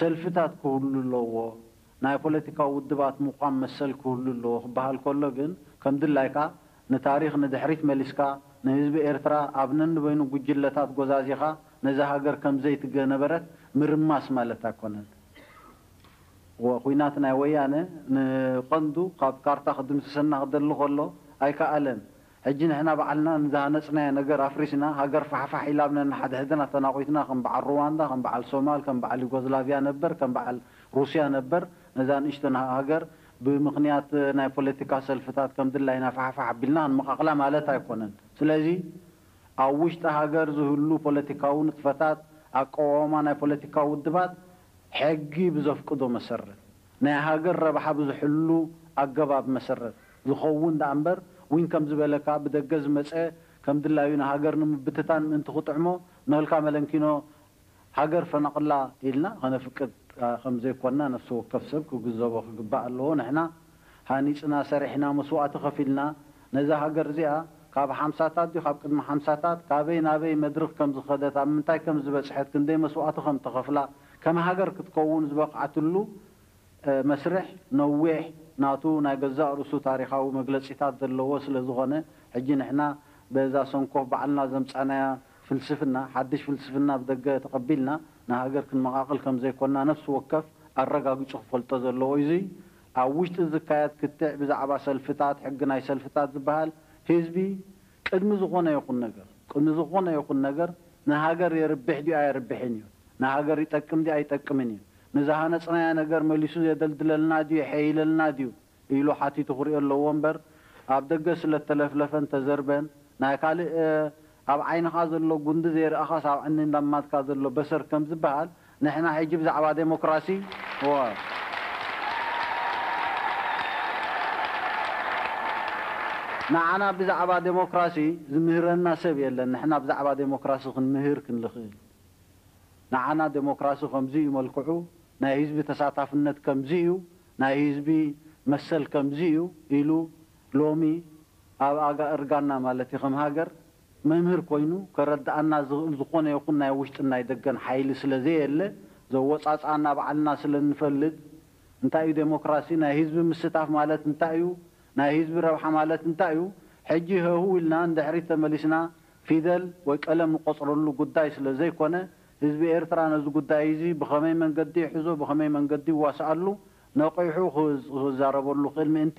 ሰልፍታት ክህሉ ኣለዎ፣ ናይ ፖለቲካዊ ውድባት ምቋም መሰል ክህሉ ኣለዎ ክበሃል ከሎ ግን ከም ድላይካ ንታሪኽ ንድሕሪት መሊስካ ንህዝቢ ኤርትራ ኣብ ነንበይኑ ጉጅለታት ጎዛዚኻ ነዛ ሃገር ከም ዘይትገነበረት ምርማስ ማለት ኣይኮነን። ወ- ኹናት ናይ ወያነ ንቐንዱ ካብ ካርታ ክድምስሰና ክደሊ ከሎ ኣይከኣለን። ሕጂ ንሕና ባዕልና ንዝሃነጽናዮ ነገር ኣፍሪስና ሃገር ፋሕፋሕ ኢላ ኣብ ነንሓድሕድና ተናቑትና ከም በዓል ሩዋንዳ፣ ከም በዓል ሶማል፣ ከም በዓል ዩጎዝላቪያ ነበር፣ ከም በዓል ሩስያ ነበር ነዛ ንእሽተን ሃገር ብምኽንያት ናይ ፖለቲካ ሰልፍታት ከም ድላይና ፋሕፋሕ ኣቢልና ክንመቓቕላ ማለት ኣይኮነን። ስለዚ ኣብ ውሽጢ ሃገር ዝህሉ ፖለቲካዊ ንጥፈታት፣ ኣቀዋውማ ናይ ፖለቲካዊ ውድባት ሕጊ ብዘፍቅዶ መሰረት፣ ናይ ሃገር ረብሓ ብዝሕሉ ኣገባብ መሰረት ዝኸውን ደኣ እምበር ዊን ከም ዝበለካ ብደገ ዝመጸ ከም ድላዩ ንሃገር ንምብትታን ምእንቲ ክጥዕሞ ንህልካ መለንኪኖ ሃገር ፈነቕላ ኢልና ከነፍቅድ ከም ዘይኮንና ነፍሲ ወከፍ ሰብ ክግንዘቦ ክግባእ ኣለዎ። ንሕና ሃኒጽና፣ ሰሪሕና፣ መስዋእቲ ከፊልና ነዛ ሃገር እዚኣ ካብ ሓምሳታት ድዩ ካብ ቅድሚ ሓምሳታት ካበይ ናበይ መድርኽ ከም ዝኸደት፣ ኣብ ምንታይ ከም ዝበጽሐት፣ ክንደይ መስዋእቲ ከም ተኸፍላ፣ ከም ሃገር ክትከውን ዝበቕዓትሉ መስርሕ ነዊሕ ናቱ ናይ ገዛእ ርእሱ ታሪኻዊ መግለጺታት ዘለዎ ስለ ዝኾነ፣ ሕጂ ንሕና በዛ ሰንኮፍ ባዕልና ዘምጻናያ ፍልስፍና፣ ሓድሽ ፍልስፍና ብደገ ተቐቢልና ንሃገር ክንመቓቕል ከም ዘይኮንና ነፍሲ ወከፍ ኣረጋጊጹ ክፈልጦ ዘለዎ እዩ። እዚ ኣብ ውሽጢ ዝካየድ ክትዕ ብዛዕባ ሰልፍታት፣ ሕጊ ናይ ሰልፍታት ዝበሃል ህዝቢ ቅድሚ ዝኾነ ይኹን ነገር፣ ቅድሚ ዝኾነ ይኹን ነገር ንሃገር የርብሕ ድዩ ኣየርብሕን እዩ፣ ንሃገር ይጠቅም ድዩ ኣይጠቅምን እዩ፣ ንዝሃነጽናዮ ነገር መሊሱ የደልድለልና ድዩ የሐይለልና ድዩ ኢሉ ሓቲቱ ክሪኦ ኣለዎ እምበር፣ ኣብ ደገ ስለ ተለፍለፈን ተዘርበን፣ ናይ ካልእ ኣብ ዓይንኻ ዘሎ ጉንዲ ዘይረኣኻስ ኣብ ዕኒ እንዳማትካ ዘሎ በሰር ከም ዝበሃል፣ ንሕና ሕጂ ብዛዕባ ዴሞክራሲ እወ፣ ንዓና ብዛዕባ ዴሞክራሲ ዝምህረና ሰብ የለን። ንሕና ብዛዕባ ዴሞክራሲ ክንምህር ክንልኽእል። ንዓና ዴሞክራሲ ከምዚ እዩ መልክዑ፣ ናይ ህዝቢ ተሳታፍነት ከምዚ እዩ፣ ናይ ህዝቢ መሰል ከምዚ እዩ ኢሉ ሎሚ ኣብ ኣጋ እርጋና ማለት እዩ ከም ሃገር መምህር ኮይኑ ከረድኣና ዝኽእል ዝኾነ ይኹን ናይ ውሽጥን ናይ ደገን ሓይሊ ስለ ዘየለ፣ ዘወጻጽኣና ባዕልና ስለ እንፈልጥ፣ እንታይ እዩ ዴሞክራሲ፣ ናይ ህዝቢ ምስታፍ ማለት እንታይ እዩ፣ ናይ ህዝቢ ረብሓ ማለት እንታይ እዩ፣ ሕጂ ህህው ኢልና ንድሕሪት ተመሊስና ፊደል ወይ ቀለም ንቆጽረሉ ጉዳይ ስለ ዘይኮነ፣ ህዝቢ ኤርትራ ነዚ ጉዳይ እዚ ብኸመይ መንገዲ ይሕዞ፣ ብኸመይ መንገዲ ይዋስኣሉ ነቒሑ ክዛረበሉ ክእል ምእንቲ፣